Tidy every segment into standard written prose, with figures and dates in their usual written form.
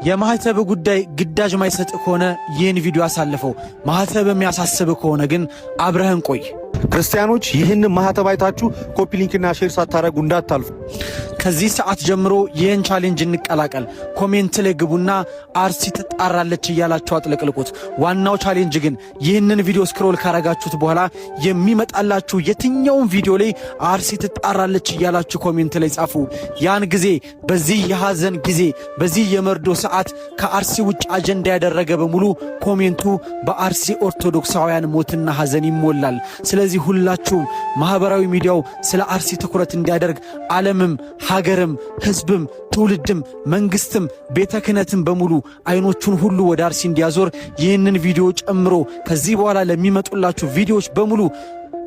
የማህተብ ጉዳይ ግዳጅ ማይሰጥ ከሆነ ይህን ቪዲዮ አሳልፈው። ማህተብ የሚያሳስብ ከሆነ ግን አብረህን ቆይ። ክርስቲያኖች፣ ይህን ማህተብ አይታችሁ copy link ና share ሳታረጉ እንዳታልፉ። ከዚህ ሰዓት ጀምሮ ይህን challenge እንቀላቀል። Comment ላይ ግቡና አርሲ ትጣራለች እያላችሁ አጥለቅልቁት። ዋናው challenge ግን ይህንን ቪዲዮ scroll ካረጋችሁት በኋላ የሚመጣላችሁ የትኛውም ቪዲዮ ላይ አርሲ ትጣራለች እያላችሁ comment ላይ ጻፉ። ያን ጊዜ በዚህ የሐዘን ጊዜ፣ በዚህ የመርዶ ሰዓት ከአርሲ ውጭ አጀንዳ ያደረገ በሙሉ comment ኡ በአርሲ ኦርቶዶክሳውያን ሞትና ሐዘን ይሞላል። ስለዚህ ሁላችሁም ማኅበራዊ ሚዲያው ስለ አርሲ ትኩረት እንዲያደርግ፣ ዓለምም ሀገርም ሕዝብም ትውልድም መንግስትም ቤተ ክህነትም በሙሉ አይኖቹን ሁሉ ወደ አርሲ እንዲያዞር፣ ይህንን ቪዲዮ ጨምሮ ከዚህ በኋላ ለሚመጡላችሁ ቪዲዮዎች በሙሉ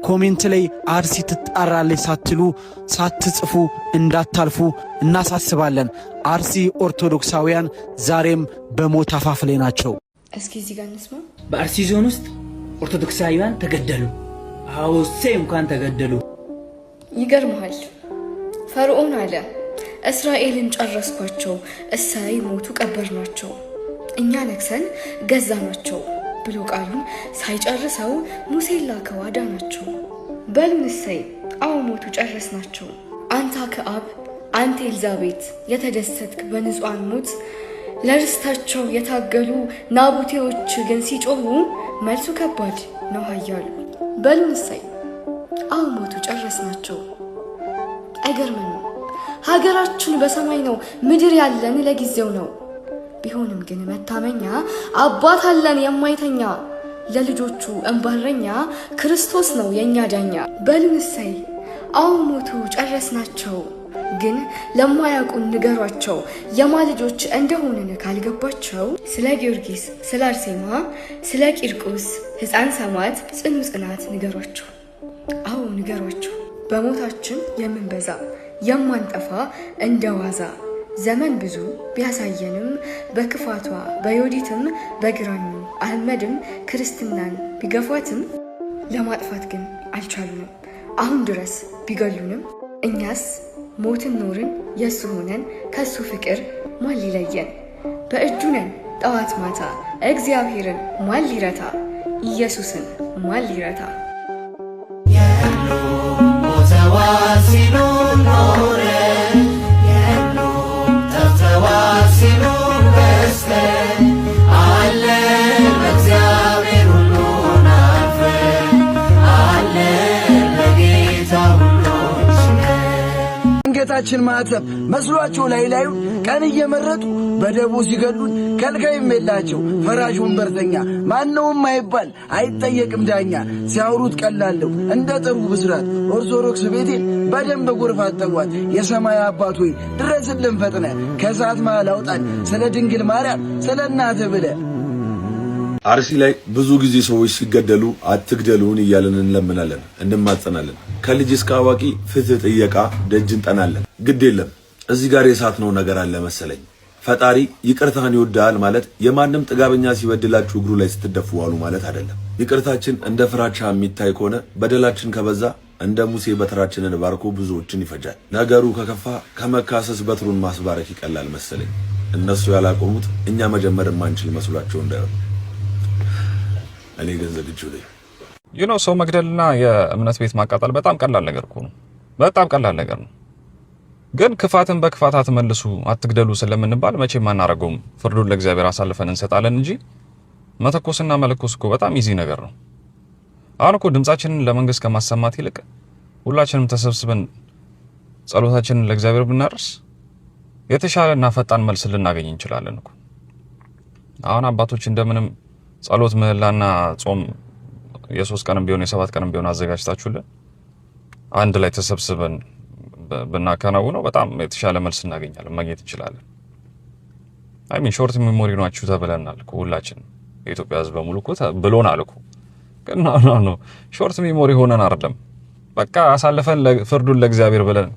comment ላይ አርሲ ትጣራለች ሳትሉ፣ ሳትጽፉ እንዳታልፉ እናሳስባለን። አርሲ ኦርቶዶክሳውያን ዛሬም በሞት አፋፍ ላይ ናቸው። እስኪ እዚህ ጋር እንስማ። በአርሲ ዞን ውስጥ ኦርቶዶክሳውያን ተገደሉ። አዎ፣ እሰይ፣ እንኳን ተገደሉ። ይገርምሃል። ፈርዖን አለ፣ እስራኤልን ጨረስኳቸው፣ እሰይ ሞቱ ቀበርናቸው፣ እኛ ነግሰን ገዛናቸው ብሎ ቃሉን ሳይጨርሰው ሙሴ ላከው አዳናቸው። በሉን እሰይ፣ አዎ ሞቱ ጨረስናቸው። አንተ አክዓብ፣ አንተ ኤልዛቤት የተደሰትክ በንጹሐን ሞት፣ ለርስታቸው የታገሉ ናቡቴዎች ግን ሲጮሁ መልሱ ከባድ ነው ኃያሉ። በሉን እሰይ፣ አዎ ሞቱ ጨረስናቸው። አይገርምንም? ሀገራችን በሰማይ ነው፣ ምድር ያለን ለጊዜው ነው። ቢሆንም ግን መታመኛ አባት አለን የማይተኛ፣ ለልጆቹ እምባረኛ ክርስቶስ ነው የእኛ ዳኛ። በሉን እሰይ፣ አዎ ሞቱ ጨረስናቸው። ግን ለማያውቁን ንገሯቸው፣ የማ ልጆች እንደሆንን ካልገባቸው። ስለ ጊዮርጊስ፣ ስለ አርሴማ፣ ስለ ቂርቆስ ሕፃን ሰማዕት ጽኑ ጽናት ንገሯቸው። አዎ ንገሯቸው። በሞታችን የምንበዛ የማንጠፋ እንደ ዋዛ፣ ዘመን ብዙ ቢያሳየንም በክፋቷ በዮዲትም በግራኙ አህመድም ክርስትናን ቢገፏትም ለማጥፋት ግን አልቻሉንም። አሁን ድረስ ቢገሉንም እኛስ ሞትን ኖርን የእሱ ሆነን ከሱ ፍቅር ማን ሊለየን? በእጁ ነን ጠዋት ማታ፣ እግዚአብሔርን ማን ሊረታ? ኢየሱስን ማን ሊረታ? ሞተዋል ሲሉን ኖረን፣ የሉም ጠፍተዋል ሲሉን በዝተን፣ አለን በእግዚአብሔር ሁሉን አልፈን፣ አለን በጌታ ሁሉን ችለን። አንገታችን ማዕተብ መስሏቸው ላይ ላዩ ቀን እየመረጡ በደቦ ሲገሉን ከልካይም የላቸው፣ ፈራጅ ወንበርተኛ ማነውም አይባል አይጠየቅም ዳኛ። ሲያወሩት ቀላለሁ እንደ ጥሩ ብስራት፣ ኦርቶዶክስ ቤቴን በደንብ በጎርፍ አጠቧት። የሰማይ አባት ሆይ ድረስልን ፈጥነ፣ ከእሳት መሃል አውጣን፣ ስለ ድንግል ማርያም ስለ እናትህ ብለህ። አርሲ ላይ ብዙ ጊዜ ሰዎች ሲገደሉ አትግደሉን እያልን እንለምናለን፣ እንማጸናለን። ከልጅ እስከ አዋቂ ፍትህ ጥየቃ ደጅ እንጠናለን። ግድ የለም፣ እዚህ ጋር የሳትነው ነገር አለ መሰለኝ። ፈጣሪ ይቅርታን ይወዳል ማለት የማንም ጥጋበኛ ሲበድላችሁ እግሩ ላይ ስትደፉ ዋሉ ማለት አይደለም። ይቅርታችን እንደ ፍራቻ የሚታይ ከሆነ በደላችን ከበዛ እንደ ሙሴ በትራችንን ባርኮ ብዙዎችን ይፈጃል። ነገሩ ከከፋ ከመካሰስ በትሩን ማስባረክ ይቀላል መሰለኝ። እነሱ ያላቆሙት እኛ መጀመር የማንችል መስሏቸው እንዳይሆን። እኔ ግን ዝግጁ ነኝ። ሰው መግደልና የእምነት ቤት ማቃጠል በጣም ቀላል ነገር እኮ ነው። በጣም ቀላል ነገር ነው። ግን ክፋትን በክፋት አትመልሱ፣ አትግደሉ ስለምንባል መቼም አናረገውም። ፍርዱን ለእግዚአብሔር አሳልፈን እንሰጣለን እንጂ መተኮስና መለኮስ እኮ በጣም easy ነገር ነው። አሁን እኮ ድምጻችንን ለመንግስት ከማሰማት ይልቅ ሁላችንም ተሰብስበን ጸሎታችንን ለእግዚአብሔር ብናደርስ የተሻለና ፈጣን መልስ ልናገኝ እንችላለን እኮ። አሁን አባቶች እንደምንም ጸሎት፣ ምህላና ጾም የ3 ቀንም ቢሆን የ7 ቀንም ቢሆን አዘጋጅታችሁልን አንድ ላይ ተሰብስበን ብናከናውነው በጣም የተሻለ መልስ እናገኛለን፣ ማግኘት እንችላለን። I mean short memory ናችሁ ተብለናል እኮ፣ ሁላችን የኢትዮጵያ ሕዝብ በሙሉ እኮ ብሎናል እኮ። ግን no, no, no፣ short memory ሆነን አይደለም። በቃ አሳልፈን ፍርዱን ለእግዚአብሔር ብለን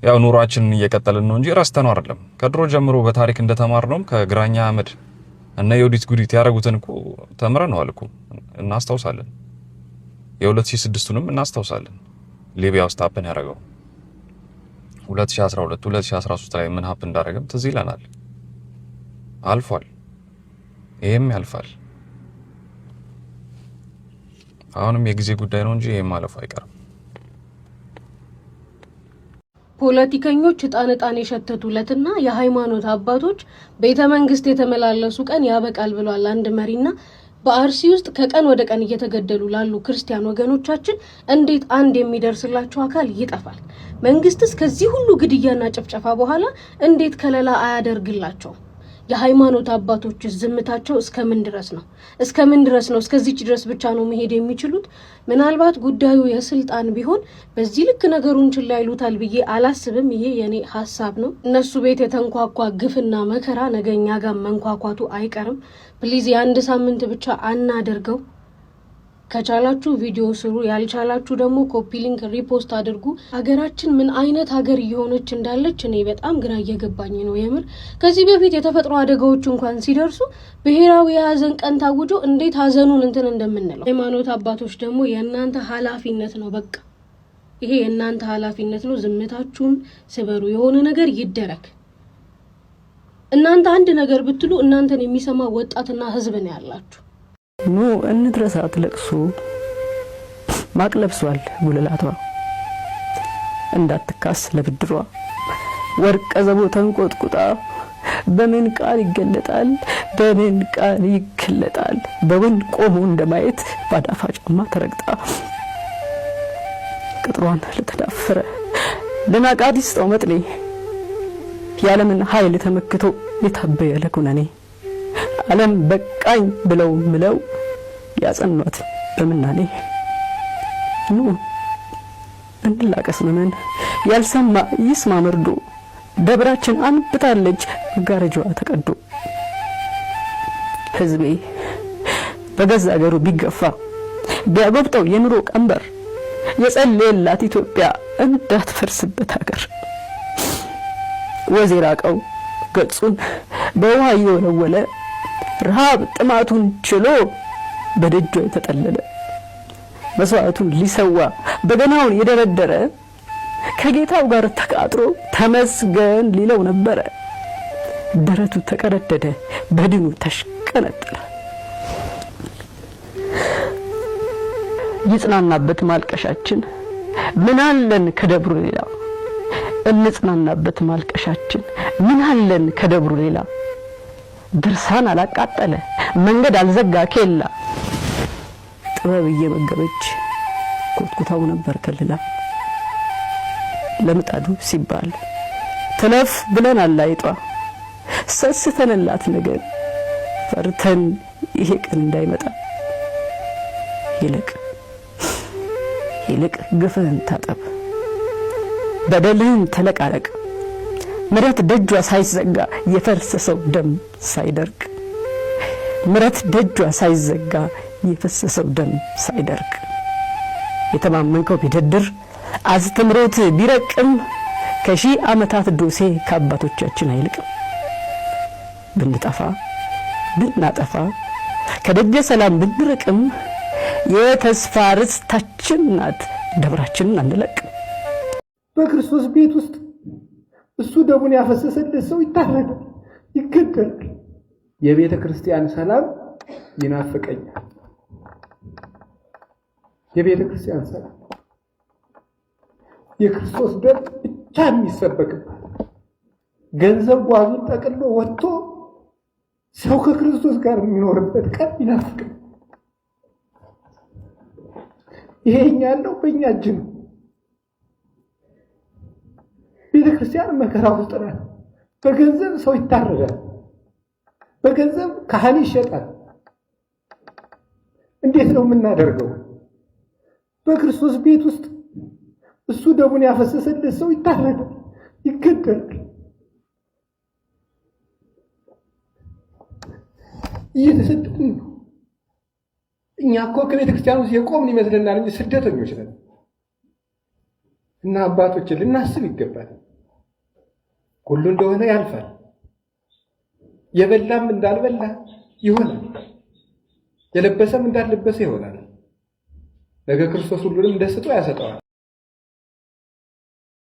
ያው ኑሯችንን እየቀጠልን ነው እንጂ ረስተነው አይደለም። ከድሮ ጀምሮ በታሪክ እንደተማርነውም ከግራኛ አህመድ እና የዮዲት ጉዲት ያደረጉትን እኮ ተምረነዋል እኮ፣ እናስታውሳለን። የ2006ቱንም እናስታውሳለን። ሊቢያ ውስጥ happen ያደረገው 2012 2013 ላይ ምን happen እንዳደረገም ትዝ ይለናል። አልፏል። ይሄም ያልፋል። አሁንም የጊዜ ጉዳይ ነው እንጂ ይሄም ማለፉ አይቀርም። ፖለቲከኞች እጣን እጣን የሸተቱለትና የሃይማኖት አባቶች ቤተ መንግስት የተመላለሱ ቀን ያበቃል ብሏል አንድ መሪና በአርሲ ውስጥ ከቀን ወደ ቀን እየተገደሉ ላሉ ክርስቲያን ወገኖቻችን እንዴት አንድ የሚደርስላቸው አካል ይጠፋል? መንግስትስ ከዚህ ሁሉ ግድያና ጭፍጨፋ በኋላ እንዴት ከለላ አያደርግላቸውም? የሃይማኖት አባቶች ዝምታቸው እስከምን ድረስ ነው? እስከምን ድረስ ነው? እስከዚች ድረስ ብቻ ነው መሄድ የሚችሉት? ምናልባት ጉዳዩ የስልጣን ቢሆን በዚህ ልክ ነገሩን ችላ ይሉታል ብዬ አላስብም። ይሄ የኔ ሀሳብ ነው። እነሱ ቤት የተንኳኳ ግፍና መከራ ነገ እኛ ጋር መንኳኳቱ አይቀርም። Please የአንድ ሳምንት ብቻ አናደርገው። ከቻላችሁ ቪዲዮ ስሩ፣ ያልቻላችሁ ደግሞ copy link፣ repost አድርጉ። ሀገራችን ምን አይነት ሀገር እየሆነች እንዳለች እኔ በጣም ግራ እየገባኝ ነው። የምር ከዚህ በፊት የተፈጥሮ አደጋዎች እንኳን ሲደርሱ ብሔራዊ የሀዘን ቀን ታውጆ እንዴት ሀዘኑን እንትን እንደምንለው። ሃይማኖት አባቶች ደግሞ የእናንተ ኃላፊነት ነው። በቃ ይሄ የእናንተ ኃላፊነት ነው። ዝምታችሁን ስበሩ። የሆነ ነገር ይደረግ። እናንተ አንድ ነገር ብትሉ እናንተን የሚሰማ ወጣትና ህዝብ ነው ያላችሁ። ኑ እንድረሳት ለቅሶ፣ ማቅ ለብሷል ጉልላቷ፣ እንዳትካስ ለብድሯ ወርቀ ዘቦ ተንቆጥቁጣ፣ በምን ቃል ይገለጣል? በምን ቃል ይገለጣል? በምን ቆሞ እንደማየት ባዳፋ ጫማ ተረግጣ፣ ቅጥሯን ለተዳፈረ ለናቃት ይስጠው መጥኔ፣ የዓለምን ኃይል ተመክቶ የታበየ ለኩነኔ፣ ዓለም በቃኝ ብለው ምለው ያጸኗት በምናኔ። ኑ እንላቀስ ምመን፣ ያልሰማ ይስማ መርዶ፣ ደብራችን አንብታለች መጋረጃዋ ተቀዶ። ህዝቤ በገዛ አገሩ ቢገፋ ቢያጎብጠው የኑሮ ቀንበር፣ የጸለየላት ኢትዮጵያ እንዳትፈርስበት ሀገር፣ ወዝ የራቀው ገጹን በውሃ እየወለወለ፣ ረሃብ ጥማቱን ችሎ በደጇ የተጠለለ፣ መስዋዕቱን ሊሰዋ በገናውን የደረደረ፣ ከጌታው ጋር ተቃጥሮ ተመስገን ሊለው ነበረ። ደረቱ ተቀረደደ፣ በድኑ ተሽቀነጠረ። ይጽናናበት ማልቀሻችን ምን አለን ከደብሩ ሌላ? እንጽናናበት ማልቀሻችን ምን አለን ከደብሩ ሌላ? ድርሳን አላቃጠለ፣ መንገድ አልዘጋ ኬላ፣ ጥበብ እየመገበች ኮትኩታው ነበር ከልላ። ለምጣዱ ሲባል ትለፍ ብለን አላይጧ፣ ሰስተንላት ነገር ፈርተን ይሄ ቀን እንዳይመጣ። ይልቅ ይልቅ ግፍህን ታጠብ፣ በደልህን ተለቃለቅ፣ ምረት ደጇ ሳይዘጋ የፈሰሰው ደም ሳይደርቅ፣ ምረት ደጇ ሳይዘጋ የፈሰሰው ደም ሳይደርቅ፣ የተማመንከው ቢደድር አስተምሮት ቢረቅም ከሺህ ዓመታት ዶሴ ከአባቶቻችን አይልቅም። ብንጠፋ ብናጠፋ ከደጀ ሰላም ብንርቅም የተስፋ ርስታችን ናት ደብራችንን አንለቅም። በክርስቶስ ቤት ውስጥ እሱ ደሙን ያፈሰሰለት ሰው ይታረዳል፣ ይገደላል። የቤተ ክርስቲያን ሰላም ይናፍቀኛል። የቤተ ክርስቲያን ሰላም፣ የክርስቶስ ደም ብቻ የሚሰበክባት፣ ገንዘብ ጓዙን ጠቅሎ ወጥቶ ሰው ከክርስቶስ ጋር የሚኖርበት ቀን ይናፍቀኛል። ይሄ እኛ ያለው በእኛ እጅ ነው። ቤተ ክርስቲያን መከራ ውስጥ ናት። በገንዘብ ሰው ይታረዳል። በገንዘብ ካህን ይሸጣል። እንዴት ነው የምናደርገው? በክርስቶስ ቤት ውስጥ እሱ ደሙን ያፈሰሰለት ሰው ይታረዳል፣ ይገደላል። እየተሰደድን ነው። እኛ እኮ ከቤተ ክርስቲያን ውስጥ የቆምን ይመስለናል እንጂ ስደተኞች ነን። እና አባቶችን ልናስብ ይገባል። ሁሉ እንደሆነ ያልፋል። የበላም እንዳልበላ ይሆናል። የለበሰም እንዳልለበሰ ይሆናል። ነገ ክርስቶስ ሁሉንም ደስቶ ያሰጠዋል።